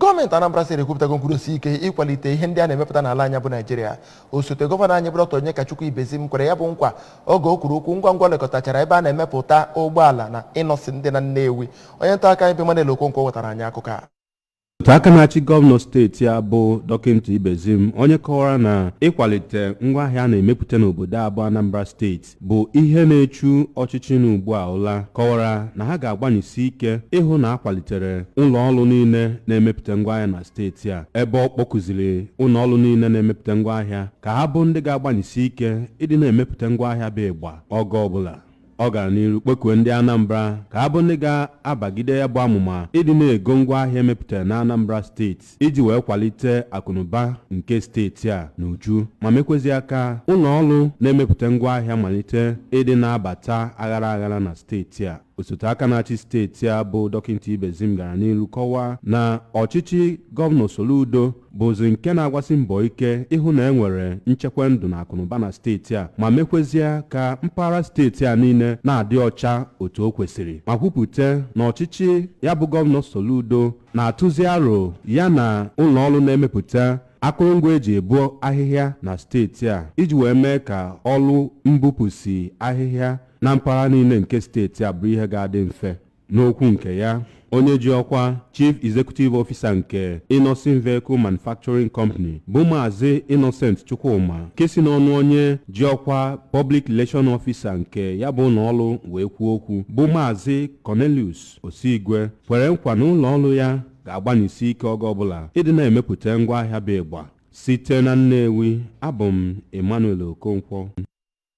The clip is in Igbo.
Gọọmenti Anambra Steeti ekwupụtago nkwudosi ike ịkwalite ihe ndị a na-emepụta n'ala anyị bụ Naijiria. Osote gọvanọ anyị bụ Dr. Onyekachukwu Ibezim kwere ya bụ nkwa oge o kwuru okwu ngwa ngwa lekọtachara ebe a na-emepụta ụgbọala na Innoson dị na Nnewi. Onye nta akụkọ anyị bụ Emmanuel Okonkwo wetara anyị akụkọ a. Otu aka na-achị gọvanọ steeti a bụ Dọkịta Ibezim, onye kọwara na ịkwalite ngwaahịa a na-emepụta n'obodo a bụ Anambra Steeti bụ ihe na-echu ọchịchị n'ugbu a ụla, kọwara na ha ga-agbanyesi ike ịhụ na akwalitere ụlọ ọrụ niile na-emepụta ngwaahịa na steeti a, ebe ọ kpọkụziri ụlọ ọrụ niile na-emepụta ngwaahịa ka ha bụ ndị ga-agbanyesi ike ịdị na-emepụta ngwaahịa bụ ịgba oge ọbụla. Ọ gara n'iru kpekuo ndị Anambra ka ha bụ ndị ga-abagide ya bụ amụma ịdị na-ego ngwaahịa emepụtara na Anambra Steeti iji wee kwalite akụnụba nke steeti a n'uju, ma mekwezie aka ụlọ ọrụ na-emepụta ngwaahịa malite ịdị na-abata aghara aghara na steeti a. Osote aka na-achị steeti a bụ Dọkịta Ibezim gara n'ilu kọwaa na ọchịchị Gọvanọ Soludo bụzi nke na-agbasi mbọ ike ịhụ na e nwere nchekwa ndụ na akụnụba na steeti a, ma mekwezie ka mpaghara steeti a niile na-adị ọcha otu o kwesịrị, ma kwupụta na ọchịchị ya bụ Gọvanọ Soludo na-atụzi aro ya na ụlọ ọrụ na-emepụta akụrụngwa eji ebu ahịhịa na steeti a iji wee mee ka ọrụ mbupụsi ahịhịa na mpaghara niile nke steeti a bụrụ ihe ga-adị mfe. N'okwu nke ya, onye ji ọkwa Chief Executive Officer nke Innoson Vehicle Manufacturing Company bụ Maazị Innocent Chukwuma, nke si n'ọnụ onye ji ọkwa Public Relation Officer nke ya bụ ụlọọrụ wee kwuo okwu, bụ Maazị Cornelius Osigwe, kwere nkwa na ụlọọrụ ya ga-agbanyesi ike oge ọbụla ịdị na-emepụta ngwaahịa bụ ịgba. Site na Nnewi, abụ m Emmanuel Okonkwo.